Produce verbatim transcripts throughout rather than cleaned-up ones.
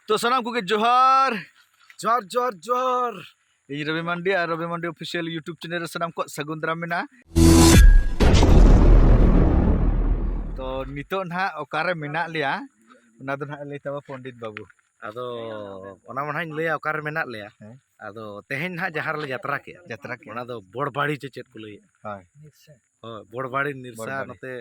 ᱛᱚ ᱥᱟᱱᱟᱢ ᱠᱚᱜᱮ ᱡᱚᱦᱟᱨ᱾ ᱡᱚᱦᱟᱨ, ᱡᱚᱦᱟᱨ, ᱡᱚᱦᱟᱨ᱾ ᱤᱧ ᱨᱚᱵᱤ ᱢᱟᱱᱰᱤ ᱟᱨ ᱨᱚᱵᱤ ᱢᱟᱱᱰᱤ Official YouTube channel ᱨᱮ ᱥᱟᱱᱟᱢ ᱠᱚᱣᱟᱜ ᱥᱟᱹᱜᱩᱱ ᱫᱟᱨᱟᱢ ᱢᱮᱱᱟᱜᱼᱟ᱾ ᱛᱚ ᱱᱤᱛᱚᱜ ᱱᱟᱦᱟᱜ ᱚᱠᱟᱨᱮ ᱢᱮᱱᱟᱜ ᱞᱮᱭᱟ, ᱚᱱᱟ ᱫᱚ ᱱᱟᱦᱟᱜ ᱞᱟᱹᱭ ᱛᱟᱵᱚ ᱯᱚᱱᱰᱤᱛ ᱵᱟᱹᱵᱩ᱾ ᱟᱫᱚ ᱚᱱᱟ ᱢᱟ ᱱᱟᱦᱟᱜ ᱤᱧ ᱞᱟᱹᱭᱟ ᱚᱠᱟᱨᱮ ᱢᱮᱱᱟᱜ ᱞᱮᱭᱟ᱾ ᱦᱮᱸ᱾ ᱟᱫᱚ ᱛᱮᱦᱮᱧ ᱱᱟᱦᱟᱜ ᱡᱟᱦᱟᱸ ᱨᱮᱞᱮ ᱡᱟᱛᱨᱟ ᱠᱮᱜᱼᱟ, ᱡᱟᱛᱨᱟ ᱠᱮᱜᱼᱟ᱾ ᱚᱱᱟ ᱫᱚ ᱵᱚᱲᱵᱟᱲᱤ ᱪᱮ ᱪᱮᱫ ᱠᱚ ᱞᱟᱹᱭᱮᱜᱼᱟ? ᱦᱳᱭ᱾ ᱦᱳᱭ, ᱵᱚᱲᱵᱟᱲᱤ ᱱᱤᱨᱥᱟ, ᱵᱚᱲᱵᱟᱲᱤ᱾ ᱱᱚᱛᱮ,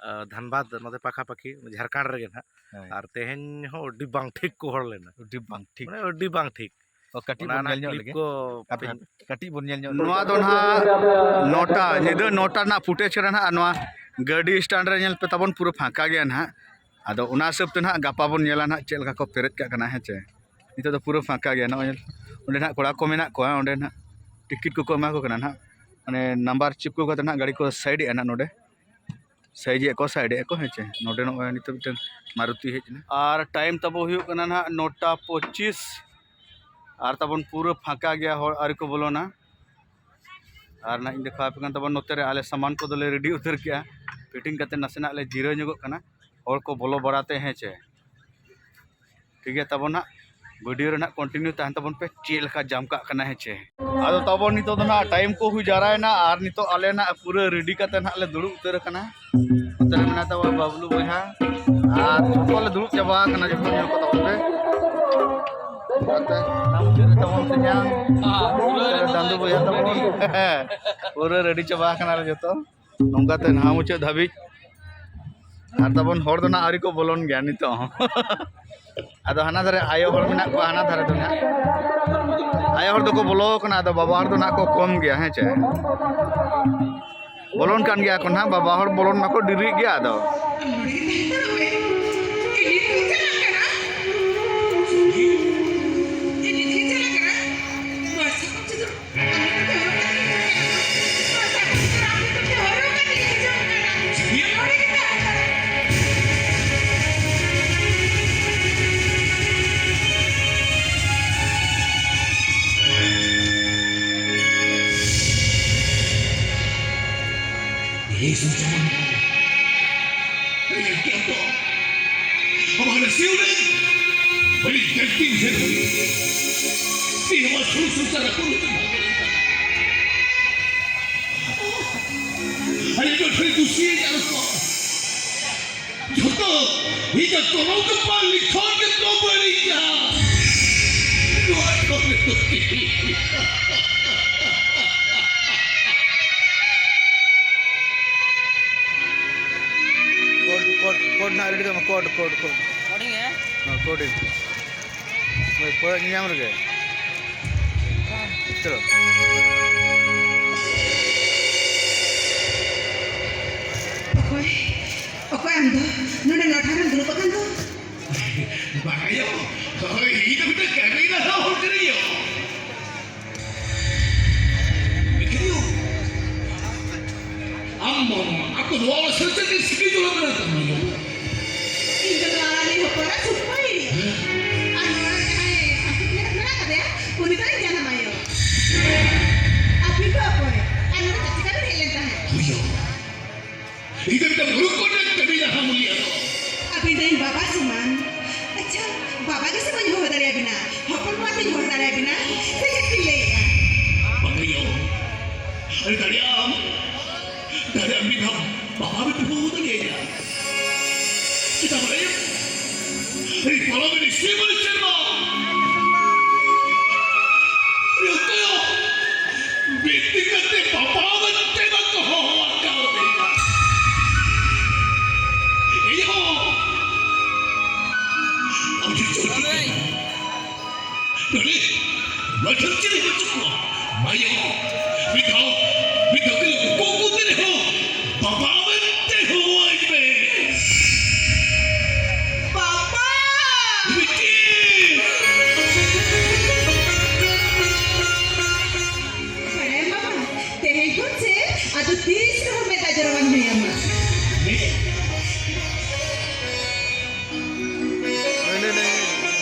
ᱟ, ᱫᱷᱟᱱᱵᱟᱫᱽ, ᱱᱚᱛᱮ ᱯᱟᱠᱷᱟ ᱯᱟᱠᱷᱤ ᱡᱷᱟᱲᱠᱷᱚᱸᱰ ᱨᱮᱜᱮ ᱱᱟᱦᱟᱜ᱾ ᱦᱳᱭ᱾ ᱟᱨ ᱛᱮᱦᱮᱧ ᱦᱚᱸ ᱟᱹᱰᱤ ᱵᱟᱝ ᱴᱷᱤᱠ ᱠᱚ ᱦᱚᱲ ᱞᱮᱱᱟ᱾ ᱟᱹᱰᱤ ᱵᱟᱝ ᱴᱷᱤᱠ᱾ ᱢᱟᱱᱮ ᱟᱹᱰᱤ ᱵᱟᱝ ᱴᱷᱤᱠ᱾ ᱚ, ᱠᱟᱹᱴᱤᱡ ᱚᱱᱟ ᱵᱚᱱ ᱱᱟᱦᱟᱜ ᱧᱮᱞ ᱧᱚᱜ clip ᱞᱮᱜᱮ᱾ ᱠᱚ ᱦᱟᱯᱮ, ᱯᱮ- ᱦᱟᱯᱮ, ᱠᱟᱹᱴᱤᱡ ᱵᱚᱱ ᱧᱮᱞ ᱧᱚᱜ ᱞᱮᱜᱮ᱾ ᱱᱚᱣᱟ ᱫᱚ ᱱᱟᱦᱟᱜ ᱱᱚᱴᱟ, ᱧᱤᱫᱟᱹ ᱱᱚᱴᱟ ᱨᱮᱱᱟᱜ footage ᱠᱟᱱᱟ ᱱᱟᱦᱟᱜ᱾ ᱟᱨ ᱱᱚᱣᱟ ᱜᱟᱹᱰᱤ stand ᱨᱮ ᱧᱮᱞ ᱯᱮ ᱛᱟᱵᱚᱱ, ᱯᱩᱨᱟᱹ ᱯᱷᱟᱸᱠᱟ ᱜᱮᱭᱟ ᱱᱟᱦᱟᱜ᱾ ᱟᱫᱚ ᱚᱱᱟ ᱦᱤᱥᱟᱹᱵ ᱛᱮ ᱱᱟᱦᱟᱜ ᱜᱟᱯᱟ ᱵᱚᱱ ᱧᱮᱞᱟ ᱱᱟᱦᱟᱜ ᱪᱮᱫ ᱞᱮᱠᱟ ᱠᱚ ᱯᱮᱨᱮᱡ ᱠᱟᱜ ᱠᱟᱱᱟ, ᱦᱮᱸ ᱪᱮ? ᱱᱤᱛᱚᱜ ᱫᱚ ᱯᱩᱨᱟᱹ ᱯᱷᱟᱸᱠᱟ ᱜᱮᱭᱟ᱾ ᱱᱚᱜᱼᱚᱭ ᱚᱸᱰᱮ ᱱᱟᱦᱟᱜ ᱠᱚᱲᱟ ᱠᱚ ᱢᱮᱱᱟᱜ ᱠᱚᱣᱟ, ᱚᱸᱰᱮ ᱱᱟᱦᱟᱜ ticket ᱠᱚᱠᱚ ᱮᱢᱟ ᱠᱚ ᱠᱟᱱᱟ ᱱᱟᱦᱟᱜ, ᱢᱟᱱᱮ number ᱪᱤᱯᱠᱟᱹᱣ ᱠᱟᱛᱮ ᱱᱟᱦᱟᱜ ᱜᱟᱹᱰᱤ ᱠᱚ side ᱮᱜᱼᱟ ᱱᱟᱦᱟᱜ ᱱᱚᱸᱰᱮ᱾ Side ᱮᱫ ᱠᱚ, side ᱮᱫ ᱠᱚ, ᱦᱮᱸ ᱪᱮ? ᱱᱚᱰᱮ ᱱᱚᱜᱼᱚᱭ ᱱᱤᱛᱚᱜ ᱢᱤᱫᱴᱟᱝ ᱢᱟᱨᱩᱛᱤ ᱦᱮᱡ ᱮᱱᱟ᱾ ᱟᱨ time ᱛᱟᱵᱚ ᱦᱩᱭᱩᱜ ᱠᱟᱱᱟ ᱱᱟᱦᱟᱜ ᱱᱚᱴᱟ ᱯᱚᱸᱪᱤᱥ᱾ ᱟᱨ ᱛᱟᱵᱚᱱ ᱯᱩᱨᱟᱹ ᱯᱷᱟᱸᱠᱟ ᱜᱮᱭᱟ, ᱦᱚᱲ ᱟᱹᱣᱨᱤ ᱠᱚ ᱵᱚᱞᱚᱱᱟ᱾ ᱟᱨ ᱱᱟᱦᱟᱜ ᱤᱧ ᱫᱮᱠᱷᱟᱣ ᱟᱯᱮ ᱠᱟᱱ ᱛᱟᱵᱚᱱ, ᱱᱚᱛᱮ ᱨᱮ ᱟᱞᱮ ᱥᱟᱢᱟᱱ ᱠᱚᱫᱚᱞᱮ ready ᱩᱛᱟᱹᱨ ᱠᱮᱜᱼᱟ᱾ Fitting ᱠᱟᱛᱮ ᱱᱟᱥᱮᱱᱟᱜ ᱞᱮ ᱡᱤᱨᱟᱹᱣ ᱧᱚᱜᱚᱜ ᱠᱟᱱᱟ, ᱦᱚᱲ ᱠᱚ ᱵᱚᱞᱚ ᱵᱟᱲᱟ ᱛᱮ, ᱦᱮᱸ ᱪᱮ? ᱴᱷᱤᱠ ᱜᱮᱭᱟ ᱛᱟᱵᱚᱱ ᱱᱟᱦᱟᱜ, video ᱨᱮ ᱱᱟᱦᱟᱜ continue ᱛᱟᱦᱮᱱ ᱛᱟᱵᱚᱱ ᱯᱮ, ᱪᱮᱫ ᱞᱮᱠᱟ ᱡᱟᱢ ᱠᱟᱜ ᱠᱟᱱᱟ, ᱦᱮᱸ ᱪᱮ? ᱟᱫᱚ ᱛᱟᱵᱚᱱ ᱱᱤᱛᱚᱜ ᱫᱚ ᱱᱟᱦᱟᱜ time ᱠᱚ ᱦᱩᱭ ᱡᱟᱣᱨᱟᱭᱮᱱᱟ ᱟᱨ ᱱᱤᱛᱚᱜ ᱟᱞᱮ ᱱᱟᱦᱟᱜ ᱯᱩᱨᱟᱹ ready ᱠᱟᱛᱮ ᱱᱟᱦᱟᱜ ᱞᱮ ᱫᱩᱲᱩᱵ ᱩᱛᱟᱹᱨ ᱟᱠᱟᱱᱟ᱾ ᱱᱚᱛᱮ ᱨᱮ ᱢᱮᱱᱟᱭ ᱛᱟᱵᱚᱱ ᱵᱟᱵᱞᱩ ᱵᱚᱭᱦᱟ ᱟᱨ ᱡᱚᱛᱚ ᱞᱮ ᱫᱩᱲᱩᱵ ᱪᱟᱵᱟ ᱟᱠᱟᱱᱟ, ᱡᱚᱛᱚ ᱧᱮᱞ ᱠᱚ ᱛᱟᱵᱚᱱ ᱯᱮ᱾ ᱱᱚᱛᱮ ᱢᱩᱪᱟᱹᱫ ᱨᱮ ᱛᱟᱵᱚᱱ ᱛᱮᱧᱟᱝ, ᱱᱚᱛᱮ ᱨᱮ ᱫᱟᱱᱫᱩ ᱵᱚᱭᱦᱟ ᱛᱟᱵᱚᱱ᱾ ᱯᱩᱨᱟᱹ ready ᱪᱟᱵᱟ ᱟᱠᱟᱱᱟ ᱞᱮ ᱡᱚᱛᱚ᱾ ᱱᱚᱝᱠᱟᱛᱮ ᱱᱟᱦᱟᱜ ᱢᱩᱪᱟᱹᱫ ᱫᱷᱟᱹᱵᱤᱡ᱾ ᱟᱨ ᱛᱟᱵᱚᱱ ᱦᱚᱲ ᱫᱚ ᱱᱟᱦᱟᱜ ᱟᱹᱣᱨᱤ ᱠᱚ ᱵᱚᱞᱚᱱ ᱜᱮᱭᱟ ᱱᱤᱛᱚᱜ ᱦᱚᱸ᱾ ᱟᱫᱚ ᱦᱟᱱᱟ ᱫᱷᱟᱨᱮ ᱟᱭᱳ ᱦᱚᱲ ᱢᱮᱱᱟᱜ ᱠᱚᱣᱟ, ᱦᱟᱱᱟ ᱫᱷᱟᱨᱮ ᱫᱚ ᱱᱟᱦᱟᱜ ᱟᱭᱳ ᱦᱚᱲ ᱫᱚᱠᱚ ᱵᱚᱞᱚ ᱟᱠᱟᱱᱟ, ᱟᱫᱚ ᱵᱟᱵᱟ ᱦᱚᱲ ᱫᱚ ᱱᱟᱦᱟᱜ ᱠᱚ ᱠᱚᱢ ᱜᱮᱭᱟ, ᱦᱮᱸ ᱪᱮ? ᱵᱚᱞᱚᱱ ᱠᱟᱱ ᱜᱮᱭᱟ ᱠᱚ ᱱᱟᱦᱟᱜ, ᱵᱟᱵᱟ ᱦᱚᱲ ᱵᱚᱞᱚᱱ ᱢᱟᱠᱚ ᱰᱮᱨᱤᱜ ᱜᱮᱭᱟ᱾ ᱟᱫᱚ Ladies and gentlemen, bring your gift up. I want to see you. ᱟᱹᱰᱤ ᱡᱟᱹᱥᱛᱤ ᱵᱩᱡᱷᱟᱹᱜ ᱠᱟᱱᱟ᱾ ᱛᱮᱦᱮᱧ ᱢᱟ ᱥᱩᱨ ᱥᱩᱨ ᱪᱟᱞᱟᱜ ᱠᱚ ᱟᱹᱰᱤ ᱡᱳᱨ ᱠᱷᱟᱹᱞᱤ ᱫᱩᱥᱤᱭᱟᱹᱧ ᱟᱨ ᱠᱚ ᱡᱷᱚᱛᱚ ᱤᱧᱟᱹᱜ ᱠᱚᱞᱚᱢ ᱠᱚ ᱯᱟᱞ ᱞᱤᱠᱷᱚᱱ ᱜᱮ ᱠᱚ ᱵᱟᱹᱲᱤᱡᱟ᱾ ᱱᱚᱣᱟ ᱠᱚ ᱜᱮ ᱫᱩᱥᱤ᱾ ᱠᱳᱰ, ᱠᱳᱰ, ᱠᱳᱰ ᱱᱟᱜ ᱨᱮᱰᱤ ᱠᱟᱜ ᱢᱮ, ᱠᱳᱰ, ᱠᱳᱰ, ᱠᱳᱰ᱾ ᱠᱳᱰᱤᱝ ᱦᱮᱸ? ᱦᱮᱸ, ᱠᱳᱰᱤᱝ᱾ ᱦᱳᱭ, ᱯᱚᱨᱮ ᱧᱟᱢ ᱨᱮᱜᱮ᱾ ᱪᱚᱞᱚ᱾ ᱚᱠᱚᱭ? ᱚᱠᱚᱭ ᱟᱢ ᱫᱚ? ᱱᱚᱰᱮ ᱱᱚᱴᱷᱟ ᱨᱮᱢ ᱫᱩᱲᱩᱵ ᱟᱠᱟᱱ ᱫᱚ? ᱵᱟᱝ ᱟᱭᱳ, ᱦᱳᱭ, ᱤᱧ ᱫᱚ ᱢᱤᱫᱴᱟᱝ ᱠᱟᱹᱢᱤ ᱞᱟᱦᱟ ᱦᱚᱲ ᱠᱟᱹᱱᱟᱹᱧ ᱭᱳ᱾ ᱢᱮᱱᱠᱷᱟᱱ ᱭᱳ, ᱟᱢ ᱟᱠᱚ ᱱᱚᱣᱟ ᱥᱮᱪᱮᱫ ᱨᱮ ᱥᱤᱠᱲᱤ ᱡᱚᱲᱟᱣ ᱢᱮᱱᱟᱜ ᱛᱟᱢᱟ ᱭᱳ᱾ ᱤᱧ ᱫᱚ ᱱᱚᱣᱟ ᱨᱤᱱᱤᱡ ᱦᱚᱯᱚᱱ ᱮᱨᱟ ᱥᱩᱠᱢᱟᱹᱭ᱾ ᱦᱮᱸ? ᱟᱨ ᱱᱚᱣᱟ ᱨᱮ ᱡᱟᱦᱟᱸᱭ ᱴᱟᱹᱯᱩᱫ ᱢᱮᱱᱟᱜ ᱢᱮᱱᱟᱜ ᱟᱠᱟᱫᱮᱭᱟ, ᱩᱱᱤ ᱫᱚ ᱤᱧ ᱡᱟᱱᱟᱢ ᱟᱭᱳ᱾ ᱟᱹᱵᱤᱱ ᱫᱚ ᱚᱠᱚᱭ? ᱟᱨ ᱱᱚᱰᱮ ᱪᱮᱫ ᱪᱤᱠᱟᱹ ᱵᱤᱱ ᱦᱮᱡ ᱞᱮᱱ ᱛᱟᱦᱮᱸᱫ? ᱦᱳᱭ ᱭᱳ᱾ ᱤᱧ ᱫᱚ ᱢᱤᱫᱴᱟᱝ ᱢᱩᱨᱩᱠᱷ ᱠᱚ ᱴᱷᱮᱱ ᱠᱟᱹᱢᱤ ᱞᱟᱦᱟ ᱢᱩᱞᱤᱭᱟ ᱫᱚ᱾ ᱟᱹᱵᱤᱱ ᱫᱚ ᱤᱧ ᱵᱟᱵᱟ ᱥᱚᱢᱟᱱ᱾ ᱟᱪᱪᱷᱟ, ᱵᱟᱵᱟ ᱜᱮᱥᱮ ᱵᱟᱹᱧ ᱦᱚᱦᱚ ᱫᱟᱲᱮᱭᱟᱵᱤᱱᱟ, ᱦᱚᱯᱚᱱ ᱵᱟᱵᱟ ᱛᱤᱧ ᱦᱚᱦᱚ ᱫᱟᱲᱮᱭᱟᱵᱤᱱᱟ, ᱥᱮ ᱪᱮᱫ ᱵᱤᱱ ᱞᱟᱹᱭᱮᱫᱼᱟ? ᱵᱟᱝ ᱜᱮ ᱭᱳ᱾ ᱟᱨ ᱫᱟᱲᱮᱭᱟᱜ ᱟᱢ, ᱫᱟᱲᱮᱭᱟᱜ ᱟᱢ ᱢᱤᱫ ᱫᱷᱟᱣ ᱵᱟᱵᱟ ᱵᱤᱱ ᱦᱚᱦᱚ ᱫᱟᱲᱮᱭᱟᱭᱟ᱾ ᱪᱮᱫᱟᱜ ᱵᱟᱲᱟᱭᱟᱢ? ᱤᱧ ᱯᱟᱨᱚᱢᱮᱱ ᱥᱤᱢᱟᱹ ᱥᱮᱨᱢᱟ ᱨᱮ ᱚᱠᱚᱭ ᱦᱚᱸ ᱵᱤᱱᱛᱤ ᱠᱟᱛᱮ ᱵᱟᱵᱟ ᱢᱮᱱᱛᱮ ᱵᱟᱠᱚ ᱦᱚᱦᱚ ᱟᱠᱟᱣᱫᱤᱧᱟ᱾ ᱤᱧ ᱦᱚᱸ ᱟᱹᱰᱤ ᱡᱳᱨ ᱜᱮ ᱱᱚᱰᱮ ᱢᱟᱹᱡᱷᱤ ᱪᱮᱫ ᱮ ᱵᱟᱹᱪᱩᱜ ᱠᱚᱣᱟ? ᱢᱟᱭᱟ, ᱢᱤᱫ ᱫᱷᱟᱣ, ᱢᱤᱫ ᱫᱷᱟᱣ ᱠᱤ ᱩᱠᱩ ᱩᱠᱩ ᱛᱮ ᱨᱮᱦᱚᱸ ᱵᱟᱵᱟ ᱢᱮᱱᱛᱮ ᱦᱚᱦᱚᱣᱟᱹᱧ ᱢᱮ᱾ ᱵᱟᱵᱟ! ᱵᱤᱴᱤ! ᱵᱟᱲᱟᱭᱟᱢ ᱵᱟᱵᱟ, ᱛᱮᱦᱮᱧ ᱠᱷᱚᱱ ᱥᱮ ᱟᱫᱚ ᱛᱤᱥ ᱨᱮᱦᱚᱸ ᱢᱮᱫ ᱫᱟᱜ ᱡᱚᱨᱚ ᱵᱟᱝ ᱦᱩᱭ ᱟᱢᱟ᱾ ᱦᱮᱸ? ᱱᱚᱰᱮ, ᱱᱚᱰᱮ,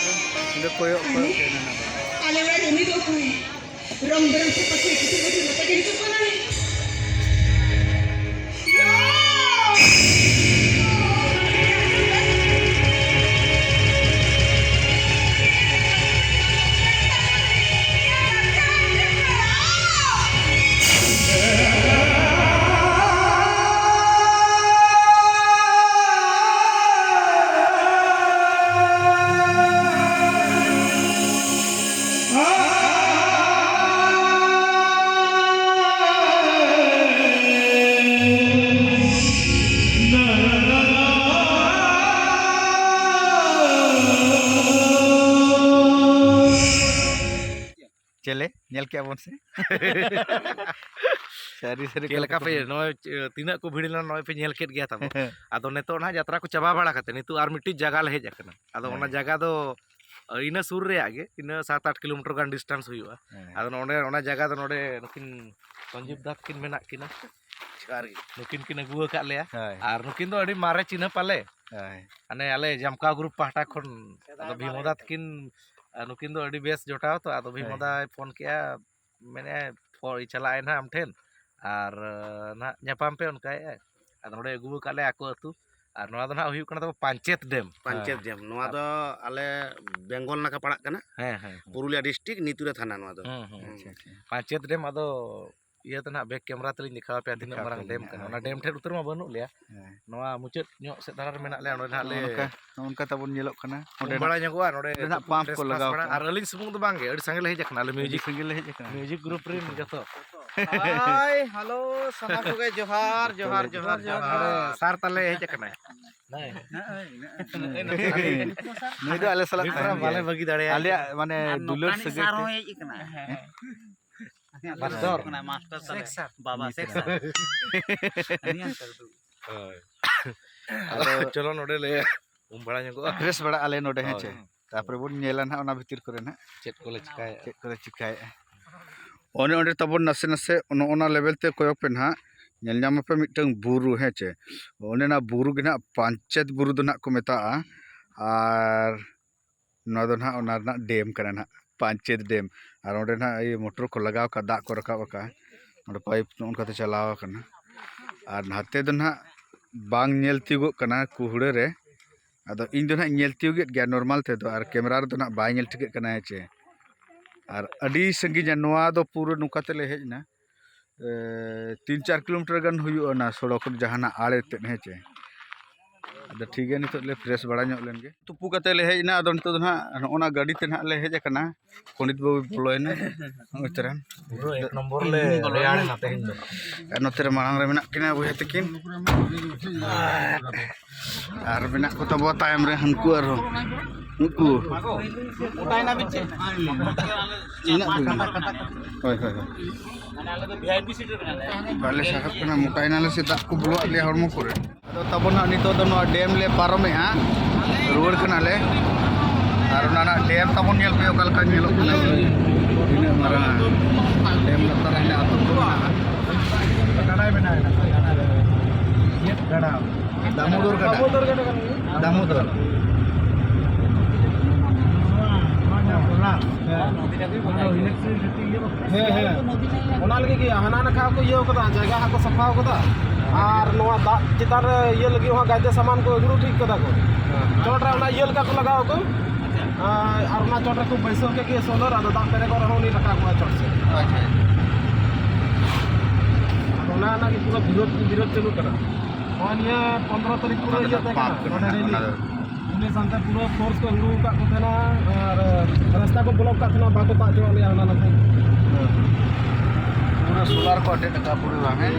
ᱱᱚᱰᱮ ᱠᱚᱭᱚᱜ, ᱠᱚᱭᱚᱜ ᱟᱞᱮ, ᱠᱮᱫ ᱢᱮᱱᱟᱜ ᱵᱚᱱᱟ᱾ ᱟᱞᱮ ᱚᱲᱟᱜ ᱨᱮ ᱩᱱᱤ ᱫᱚ ᱚᱠᱚᱭ? ᱨᱚᱝ ᱵᱮᱨᱚᱝ ᱛᱮ ᱯᱟᱥᱮ ᱠᱤᱪᱷᱩ ᱠᱤᱪᱷᱩ ᱱᱚᱛᱮ ᱜᱮ ᱦᱤᱡᱩᱜ ᱠᱟᱱᱟᱭ᱾ ᱭᱳ! ᱪᱮᱞᱮ ᱧᱮᱞ ᱠᱮᱜᱼᱟ ᱵᱚᱱ ᱥᱮ? ᱥᱟᱹᱨᱤ ᱥᱟᱹᱨᱤ ᱪᱮᱫ ᱞᱮᱠᱟ ᱠᱟᱛᱷᱟ ᱯᱮ ᱠᱚ ᱱᱚᱜᱼᱚᱭ ᱪᱮ-, ᱛᱤᱱᱟᱹᱜ ᱠᱚ ᱵᱷᱤᱲ ᱞᱮᱱᱟ ᱱᱚᱜᱼᱚᱭ ᱯᱮ ᱧᱮᱞ ᱠᱮᱫ ᱜᱮᱭᱟ ᱛᱟᱵᱚ᱾ ᱟᱫᱚ ᱱᱤᱛᱚᱜ ᱱᱟᱦᱟᱜ ᱡᱟᱛᱨᱟ ᱠᱚ ᱪᱟᱵᱟ ᱵᱟᱲᱟ ᱠᱟᱛᱮ ᱱᱤᱛᱚᱜ ᱟᱨ ᱢᱤᱫᱴᱤᱡ ᱡᱟᱭᱜᱟ ᱞᱮ ᱦᱮᱡ ᱟᱠᱟᱱᱟ᱾ ᱟᱫᱚ ᱚᱱᱟ ᱦᱮᱸ᱾ ᱡᱟᱭᱜᱟ ᱫᱚ ᱤᱱᱟᱹ ᱥᱩᱨ ᱨᱮᱭᱟᱜ ᱜᱮ, ᱤᱱᱟᱹ ᱥᱟᱛ ᱟᱴ ᱠᱤᱞᱳᱢᱤᱴᱟᱨ ᱜᱟᱱ distance ᱦᱩᱭᱩᱜᱼᱟ᱾ ᱦᱮᱸ᱾ ᱟᱫᱚ ᱱᱚᱰᱮ ᱚᱱᱟ ᱡᱟᱭᱜᱟ ᱫᱚ ᱱᱚᱰᱮ ᱱᱩᱠᱤᱱ ᱥᱚᱧᱡᱤᱵ ᱫᱟ ᱛᱟᱹᱠᱤᱱ ᱢᱮᱱᱟᱜ ᱠᱤᱱᱟ᱾ ᱡᱚᱦᱟᱨ ᱜᱮ᱾ ᱱᱩᱠᱤᱱ ᱠᱤᱱ ᱟᱹᱜᱩ ᱟᱠᱟᱫ ᱞᱮᱭᱟ᱾ ᱦᱳᱭ᱾ ᱟᱨ ᱱᱩᱠᱤᱱ ᱫᱚ ᱟᱹᱰᱤ ᱢᱟᱨᱮ ᱪᱤᱱᱦᱟᱹ ᱯᱟᱞᱮ᱾ ᱦᱳᱭ᱾ ᱦᱟᱱᱮ ᱟᱞᱮ ᱡᱟᱢᱠᱟᱣ group ᱯᱟᱦᱴᱟ ᱠᱷᱚᱱ᱾ ᱟᱫᱚ ᱵᱷᱤᱢᱚᱫᱟ ᱛᱟᱹᱠᱤᱱ, ᱟᱨ ᱱᱩᱠᱤᱱ ᱫᱚ ᱟᱹᱰᱤ ᱵᱮᱥ ᱡᱚᱴᱟᱣ ᱛᱚ, ᱟᱫᱚ ᱦᱳᱭ᱾ ᱵᱷᱤᱢᱚᱫᱟᱭ ᱯᱷᱳᱱ ᱠᱮᱜᱼᱟ, ᱢᱮᱱᱮᱫᱼᱟᱭ, ᱯᱷᱳ-, ᱪᱟᱞᱟᱜ ᱟᱭ ᱱᱟᱦᱟᱜ ᱟᱢ ᱴᱷᱮᱱ, ᱟᱨ, ᱱᱟᱦᱟᱜ ᱧᱟᱯᱟᱢ ᱯᱮ ᱚᱱᱠᱟᱭᱮᱫᱼᱟᱭ᱾ ᱟᱫᱚ ᱱᱚᱰᱮ ᱟᱹᱜᱩ ᱟᱠᱟᱫ ᱞᱮᱭᱟ ᱟᱠᱚ ᱟᱹᱛᱩ, ᱟᱨ ᱱᱚᱣᱟ ᱫᱚ ᱱᱟᱦᱟᱜ ᱦᱩᱭᱩᱜ ᱠᱟᱱᱟ ᱛᱟᱵᱚ ᱯᱟᱧᱪᱮᱛ ᱰᱮᱢ᱾ ᱯᱟᱧᱪᱮᱛ ᱰᱮᱢ, ᱱᱚᱣᱟ ᱟᱨ ᱫᱚ ᱟᱞᱮ ᱵᱮᱝᱜᱚᱞ ᱱᱟᱠᱷᱟ ᱯᱟᱲᱟᱜ ᱠᱟᱱᱟ, ᱦᱮᱸ, ᱦᱮᱸ, ᱦᱮᱸ᱾ ᱯᱩᱨᱩᱞᱤᱭᱟ district, ᱱᱤᱛᱩᱨᱟ ᱛᱷᱟᱱᱟ ᱱᱚᱣᱟ ᱫᱚ᱾ ᱦᱩᱸ, ᱦᱩᱸ᱾ ᱦᱩᱸ᱾ ᱟᱪᱪᱷᱟ, ᱟᱪᱪᱷᱟ᱾ ᱯᱟᱧᱪᱮᱛ ᱰᱮᱢ ᱟᱫᱚ ᱤᱭᱟᱹ ᱛᱮ ᱱᱟᱦᱟᱜ back camera ᱛᱮᱞᱤᱧ ᱫᱮᱠᱷᱟᱣ ᱟᱯᱮᱭᱟ ᱛᱤᱱᱟᱹᱜ ᱫᱮᱠᱷᱟᱣ ᱢᱟᱨᱟᱝ ᱯᱮ ᱰᱮᱢ ᱢᱮᱱᱟᱜᱼᱟ᱾ ᱠᱟᱱᱟ᱾ ᱦᱳᱭ᱾ ᱚᱱᱟ ᱰᱮᱢ ᱴᱷᱮᱱ ᱩᱛᱟᱹᱨ ᱢᱟ ᱵᱟᱹᱱᱩᱜ ᱞᱮᱭᱟ᱾ ᱦᱮᱸ᱾ ᱱᱚᱣᱟ ᱢᱩᱪᱟᱹᱫ ᱧᱚᱜ ᱥᱮᱫ ᱫᱷᱟᱨᱟ ᱨᱮ ᱢᱮᱱᱟᱜ ᱞᱮᱭᱟ, ᱱᱚᱰᱮ ᱱᱟᱦᱟᱜ ᱱᱚᱜᱼᱚ ᱞᱮ ᱱᱚᱝᱠᱟ, ᱱᱚᱜᱼᱚ ᱱᱚᱝᱠᱟ ᱛᱟᱵᱚᱱ ᱧᱮᱞᱚᱜ ᱠᱟᱱᱟ᱾ ᱚᱸᱰᱮ ᱱᱟᱦᱟᱜ ᱚᱸᱰᱮ pump ᱠᱚ fresh ᱞᱟᱜᱟᱣ ᱯᱟᱥ ᱵᱟᱲᱟ᱾ ᱠᱟᱜᱼᱟ᱾ ᱟᱨ ᱟᱹᱞᱤᱧ ᱥᱩᱢᱩᱝ ᱫᱚ ᱵᱟᱝ ᱜᱮ, ᱟᱹᱰᱤ ᱥᱟᱸᱜᱮ ᱞᱮ ᱦᱮᱡ ᱟᱠᱟᱱᱟ, ᱟᱞᱮ ᱟᱹᱰᱤ music, ᱥᱟᱸᱜᱮ ᱞᱮ ᱦᱮᱡ ᱟᱠᱟᱱᱟ᱾ Music group ᱨᱮᱱ ᱡᱚᱛᱚ᱾ ᱦᱟᱭ, hello, ᱥᱟᱱᱟᱢ ᱠᱚᱜᱮ ᱡᱚᱦᱟᱨ, ᱡᱚᱦᱟᱨ, ᱡᱚᱦᱟᱨ, ᱡᱚᱦᱟᱨ᱾ ᱥᱟᱨ ᱛᱟᱞᱮ ᱦᱮᱡ ᱟᱠᱟᱱᱟᱭ᱾ ᱱᱩᱭ ᱫᱚ ᱟᱞᱮ ᱥᱟᱞᱟᱜ ᱱᱩᱭ ᱛᱟᱦᱮᱱ ᱵᱟᱞᱮ ᱜᱮᱭᱟᱭ᱾ ᱵᱟᱹᱜᱤ ᱫᱟᱲᱮᱭᱟᱭ ᱟᱞᱮᱭᱟᱜ ᱠᱟᱱᱟ᱾ ᱢᱟᱱᱮ ᱟᱨ ᱫᱩᱞᱟᱹᱲ ᱱᱚᱝᱠᱟᱱᱤᱡ ᱥᱟᱹᱜᱟᱹᱭ ᱥᱟᱨ ᱛᱮ᱾ ᱦᱚᱸ ᱦᱮᱡ ᱟᱠᱟᱱᱟ᱾ ᱦᱮᱸ᱾ ᱢᱟᱥᱴᱟᱨ᱾ ᱠᱟᱱᱟ, ᱢᱟᱥᱴᱟᱨ ᱥᱮᱠ ᱛᱟᱞᱮ᱾ ᱥᱟᱨ᱾ ᱵᱟᱵᱟ ᱥᱮᱠ ᱥᱟᱨ᱾ ᱦᱳᱭ᱾ ᱟᱫᱚ ᱪᱚᱞᱚ ᱱᱚᱰᱮ ᱞᱮ ᱩᱢ ᱵᱟᱲᱟ ᱧᱚᱜᱚᱜᱼᱟ᱾ Fresh ᱵᱟᱲᱟᱜ ᱟᱞᱮ ᱱᱚᱰᱮ, ᱦᱮᱸ ᱦᱳᱭ᱾ ᱪᱮ? ᱛᱟᱨᱯᱚᱨᱮ ᱵᱚᱱ ᱧᱮᱞᱟ ᱱᱟᱦᱟᱜ ᱚᱱᱟ ᱵᱷᱤᱛᱤᱨ ᱠᱚᱨᱮ ᱱᱟᱦᱟᱜ᱾ ᱪᱮᱫ ᱠᱚᱞᱮ ᱪᱤᱠᱟᱭᱟ? ᱪᱮᱫ ᱠᱚᱞᱮ ᱪᱤᱠᱟᱭᱮᱫᱼᱟ? ᱚᱱᱮ ᱚᱸᱰᱮ ᱛᱟᱵᱚᱱ ᱱᱟᱥᱮ ᱱᱟᱥᱮ ᱱᱚᱜᱼᱚ ᱱᱟ level ᱛᱮ ᱠᱚᱭᱚᱜ ᱯᱮ ᱱᱟᱦᱟᱜ, ᱧᱮᱞ ᱧᱟᱢ ᱟᱯᱮ ᱢᱤᱫᱴᱟᱝ ᱵᱩᱨᱩ, ᱦᱮᱸ ᱪᱮ? ᱚᱱᱮ ᱚᱱᱟ ᱵᱩᱨᱩ ᱜᱮ ᱱᱟᱦᱟᱜ ᱯᱟᱧᱪᱮᱛ ᱵᱩᱨᱩ ᱫᱚ ᱱᱟᱦᱟᱜ ᱠᱚ ᱢᱮᱛᱟᱜᱼᱟ᱾ ᱟᱨ ᱱᱚᱣᱟ ᱫᱚ ᱱᱟᱦᱟᱜ ᱚᱱᱟ ᱨᱮᱱᱟᱜ ᱰᱮᱢ ᱠᱟᱱᱟ ᱱᱟᱦᱟᱜ, ᱯᱟᱧᱪᱮᱛ ᱰᱮᱢ᱾ ᱟᱨ ᱚᱸᱰᱮ ᱱᱟᱦᱟᱜ ᱤᱭᱟᱹ ᱢᱚᱴᱚᱨ ᱠᱚ ᱞᱟᱜᱟᱣ ᱟᱠᱟᱫ, ᱫᱟᱜ ᱠᱚ ᱨᱟᱠᱟᱵ ᱟᱠᱟᱫᱼᱟ᱾ ᱚᱸᱰᱮ ᱯᱟᱭᱤᱯ ᱱᱚᱜᱼᱚ ᱱᱚᱝᱠᱟᱛᱮ ᱪᱟᱞᱟᱣ ᱟᱠᱟᱱᱟ᱾ ᱟᱨ ᱱᱟᱛᱮ ᱫᱚ ᱱᱟᱦᱟᱜ ᱵᱟᱝ ᱧᱮᱞ ᱛᱤᱭᱳᱜᱚᱜ ᱠᱟᱱᱟ ᱠᱩᱦᱲᱟᱹ ᱨᱮ᱾ ᱟᱫᱚ ᱤᱧ ᱫᱚ ᱱᱟᱦᱟᱜ ᱤᱧ ᱧᱮᱞ ᱛᱤᱭᱳᱜᱮᱫ ᱜᱮᱭᱟ ᱱᱚᱨᱢᱟᱞ ᱛᱮᱫᱚ, ᱟᱨ ᱠᱮᱢᱮᱨᱟ ᱨᱮᱫᱚ ᱱᱟᱦᱟᱜ ᱵᱟᱭ ᱧᱮᱞ ᱴᱷᱤᱠᱟᱹᱜ ᱠᱟᱱᱟ, ᱦᱮᱸ ᱪᱮ᱾ ᱟᱨ ᱟᱹᱰᱤ ᱥᱟᱺᱜᱤᱧᱟ, ᱱᱚᱣᱟ ᱫᱚ ᱯᱩᱨᱟᱹ ᱱᱚᱝᱠᱟ ᱛᱮᱞᱮ ᱦᱮᱡ ᱮᱱᱟ᱾ ᱮ, ᱛᱤᱱ ᱪᱟᱨ ᱠᱤᱞᱳᱢᱤᱴᱟᱨ ᱜᱟᱱ ᱦᱩᱭᱩᱜᱼᱟ ᱚᱱᱟ ᱥᱚᱲᱚᱠ ᱡᱟᱦᱟᱱᱟᱜ ᱟᱲᱮ ᱛᱮᱫ, ᱦᱮᱸ ᱪᱮ᱾ ᱟᱫᱚ ᱴᱷᱤᱠ ᱜᱮᱭᱟ, ᱱᱤᱛᱚᱜ ᱞᱮ ᱯᱷᱨᱮᱥ ᱵᱟᱲᱟ ᱧᱚᱜ ᱞᱮᱱ ᱜᱮ᱾ ᱛᱩᱯᱩ ᱠᱟᱛᱮ ᱞᱮ ᱦᱮᱡ ᱮᱱᱟ᱾ ᱟᱫᱚ ᱱᱤᱛᱚᱜ ᱫᱚ ᱱᱟᱦᱟᱜ ᱱᱚᱜᱼᱚ ᱱᱟ ᱜᱟᱹᱰᱤ ᱛᱮ ᱱᱟᱦᱟᱜ ᱞᱮ ᱦᱮᱡ ᱟᱠᱟᱱᱟ᱾ ᱯᱚᱱᱰᱤᱛ ᱵᱟᱹᱵᱩᱭ ᱵᱚᱞᱚᱭᱮᱱᱟ᱾ ᱱᱚᱜᱼᱚᱭ ᱛᱟᱨᱟ᱾ ᱯᱩᱨᱟᱹ ᱮᱠ ᱱᱚᱢᱵᱚᱨ ᱞᱮ ᱨᱮᱭᱟᱲ ᱮᱱᱟ ᱛᱮᱦᱮᱧ ᱫᱚ᱾ ᱟᱨ ᱱᱚᱛᱮ ᱨᱮ ᱢᱟᱲᱟᱝ ᱨᱮ ᱢᱮᱱᱟᱜ ᱠᱤᱱᱟ ᱵᱚᱭᱦᱟ ᱛᱟᱹᱠᱤᱱ᱾ ᱟᱨ ᱢᱮᱱᱟᱜ ᱠᱚ ᱛᱟᱵᱚᱣᱟ ᱛᱟᱭᱚᱢ ᱨᱮ ᱦᱟᱹᱱᱠᱩ ᱟᱨᱦᱚᱸ ᱱᱩᱠᱩ᱾ ᱢᱮᱱᱟᱜ ᱠᱚᱜᱮᱭᱟ᱾ ᱦᱳᱭ, ᱦᱳᱭ, ᱦᱳᱭ᱾ ᱵᱟᱞᱮ ᱥᱟᱦᱟᱵ ᱠᱟᱱᱟ, ᱢᱚᱴᱟᱭᱮᱱᱟᱞᱮ ᱥᱮ ᱫᱟᱜ ᱠᱚ ᱵᱚᱞᱚᱣᱟᱜ ᱞᱮᱭᱟ ᱦᱚᱲᱢᱚ ᱠᱚᱨᱮ᱾ ᱟᱫᱚ ᱛᱟᱵᱚᱱ ᱦᱟᱸᱜ ᱱᱤᱛᱚᱜ ᱫᱚ ᱱᱚᱣᱟ ᱰᱮᱢ ᱞᱮ ᱯᱟᱨᱚᱢᱮᱜᱼᱟ, ᱨᱩᱣᱟᱹᱲ ᱠᱟᱱᱟᱞᱮ᱾ ᱟᱨ ᱚᱱᱟ ᱨᱮᱱᱟᱜ ᱰᱮᱢ ᱛᱟᱵᱚᱱ ᱧᱮᱞ ᱯᱮ ᱚᱠᱟ ᱞᱮᱠᱟ ᱧᱮᱞᱚᱜ ᱠᱟᱱᱟ, ᱛᱤᱱᱟᱹᱜ ᱢᱟᱨᱟᱝ ᱰᱮᱢ ᱞᱟᱛᱟᱨ ᱨᱮ ᱦᱮᱱᱟᱜ ᱟᱹᱛᱩ ᱠᱚ ᱢᱮᱱᱟᱜᱼᱟ᱾ ᱜᱟᱰᱟᱭ ᱵᱮᱱᱟᱣ ᱮᱱᱟ, ᱜᱟᱰᱟ᱾ ᱫᱟᱢᱳᱫᱚᱨ ᱜᱟᱰᱟ᱾ ᱫᱟᱢᱳᱫᱚᱨ ᱜᱟᱰᱟ ᱠᱟᱱ ᱜᱮᱭᱟ᱾ ᱫᱟᱢᱳᱫᱚᱨ᱾ ᱦᱮᱸ, ᱦᱮᱸ᱾ ᱚᱱᱟ ᱞᱟᱹᱜᱤᱫ ᱜᱮ ᱦᱟᱱᱟ ᱱᱟᱠᱷᱟ ᱠᱚ ᱤᱭᱟᱹ ᱠᱟᱫᱟ, ᱡᱟᱭᱜᱟ ᱦᱟᱸᱜ ᱠᱚ ᱥᱟᱯᱷᱟ ᱠᱟᱫᱟ᱾ ᱟᱨ ᱱᱚᱣᱟ ᱫᱟᱜ ᱪᱮᱛᱟᱱ ᱨᱮ ᱤᱭᱟᱹ ᱞᱟᱹᱜᱤᱫ ᱦᱚᱸ ᱜᱟᱭᱫᱮ ᱥᱟᱢᱟᱱ ᱠᱚ ᱟᱹᱜᱩ ᱴᱷᱤᱠ ᱠᱟᱫᱟ ᱠᱚ᱾ ᱦᱮᱸ᱾ ᱪᱚᱴ ᱨᱮ ᱚᱱᱟ ᱤᱭᱟᱹ ᱞᱮᱠᱟ ᱠᱚ ᱞᱟᱜᱟᱣ ᱟᱠᱚ᱾ ᱟᱨ, ᱟᱨ ᱚᱱᱟ ᱪᱚᱴ ᱨᱮᱠᱚ ᱵᱟᱹᱭᱥᱟᱹᱣ ᱠᱮᱫ ᱜᱮ ᱥᱳᱞᱟᱨ, ᱟᱫᱚ ᱫᱟᱜ ᱯᱮᱨᱮᱡᱚᱜ ᱨᱮᱦᱚᱸ ᱩᱱᱤ ᱨᱟᱠᱟᱵᱚᱜᱼᱟ ᱪᱚᱴ ᱥᱮᱫ᱾ ᱟᱪᱪᱷᱟ᱾ ᱟᱫᱚ ᱚᱱᱟ ᱨᱮᱱᱟᱜ ᱜᱮ ᱯᱩᱨᱟᱹ ᱵᱤᱨᱳᱫ, ᱵᱤᱨᱳᱫ ᱪᱟᱹᱞᱩᱜ ᱠᱟᱱᱟ᱾ ᱱᱚᱜᱼᱚᱭ ᱱᱤᱭᱟᱹ ᱯᱚᱱᱫᱽᱨᱚ ᱛᱟᱹᱨᱤᱠᱷ ᱯᱩᱨᱟᱹ ᱚᱱᱟ ᱫᱚ ᱤᱭᱟᱹ ᱛᱟᱦᱮᱸ ᱯᱟᱯ ᱠᱟᱱᱟ, ᱠᱟᱱᱟ, ᱱᱚᱰᱮ ᱨᱮᱞᱤ᱾ ᱚᱱᱟ ᱫᱚ᱾ ᱩᱱᱤ ᱥᱟᱱᱛᱟᱲ ᱯᱩᱨᱟᱹ ᱯᱷᱳᱨᱥ ᱠᱚ ᱦᱤᱲᱩ ᱟᱠᱟᱫ ᱠᱚ ᱛᱟᱦᱮᱱᱟ, ᱟᱨ ᱨᱟᱥᱛᱟ ᱠᱚ ᱵᱞᱚᱠ ᱟᱠᱟᱫ ᱛᱟᱦᱮᱱᱟ, ᱵᱟᱠᱚ ᱛᱟᱜ ᱦᱚᱪᱚᱣᱟᱜ ᱞᱮᱭᱟ ᱦᱟᱱᱟ ᱱᱟᱠᱷᱟ᱾ ᱯᱩᱨᱟᱹ ᱥᱳᱞᱟᱨ ᱠᱚ ᱟᱴᱮᱫ ᱟᱠᱟᱫ ᱯᱩᱨᱟᱹ, ᱦᱮᱸ?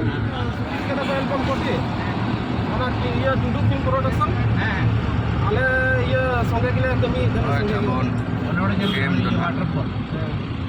ᱪᱤᱠᱟᱹ ᱫᱚᱠᱚ ᱮᱞᱵᱟᱢ ᱠᱚᱴᱤ? ᱚᱱᱟ ᱤᱭᱟᱹ ᱴᱩᱰᱩ ᱯᱷᱤᱞᱢ ᱯᱨᱚᱰᱟᱠᱥᱚᱱ? ᱦᱮᱸ᱾ ᱟᱞᱮ ᱤᱭᱟᱹ ᱥᱚᱸᱜᱮ ᱜᱮᱞᱮ ᱠᱟᱹᱢᱤᱭᱮᱫ ᱛᱟᱦᱮᱱᱟ, ᱦᱳᱭ, ᱥᱚᱸᱜᱮ ᱜᱮ᱾ ᱛᱟᱵᱚᱱ᱾ ᱚᱱᱮ ᱚᱸᱰᱮ ᱧᱮᱞ ᱜᱮᱢ ᱫᱚ ᱱᱟᱦᱟᱜ᱾ ᱦᱮᱸ᱾